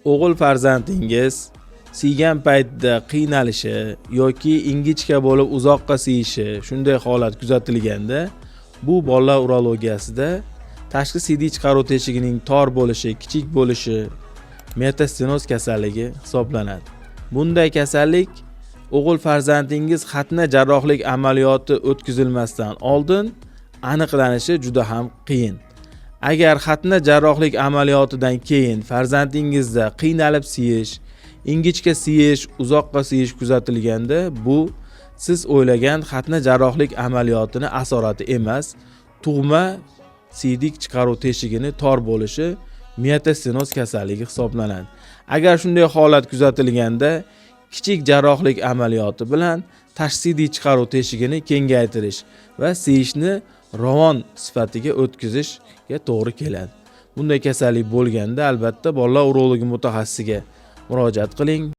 O'g'il farzandingiz siygan paytda qiynalishi yoki ingichka bo'lib uzoqqa siyishi, shunday holat kuzatilganda, bu bolalar urologiyasida tashqi siydik chiqaruv teshigining tor bo'lishi, kichik bo'lishi, meatostenoz kasalligi hisoblanadi. Bunday kasallik o'g'il farzandingiz xatna jarrohlik amaliyoti o'tkazilmasdan oldin aniqlanishi juda ham qiyin. Agar xatna jarrohlik amaliyotidan keyin farzandingizda qiynalib siyish, ingichka siyish, uzoqqa siyish kuzatilganda, bu siz o'ylagan xatna jarrohlik amaliyotini asorati emas, tug'ma siydik chiqaruv teshigini tor bo'lishi, meatostenoz kasalligi hisoblanadi. Agar shunday holat kuzatilganda, kichik jarrohlik amaliyoti bilan tashqi siydik chiqaruv teshigini kengaytirish va siyishni ravon sifatiga o'tkazishga to'g'ri keladi. Bunday kasallik bo'lganda, albatta, bolalar urologi mutaxassisiga murojaat qiling.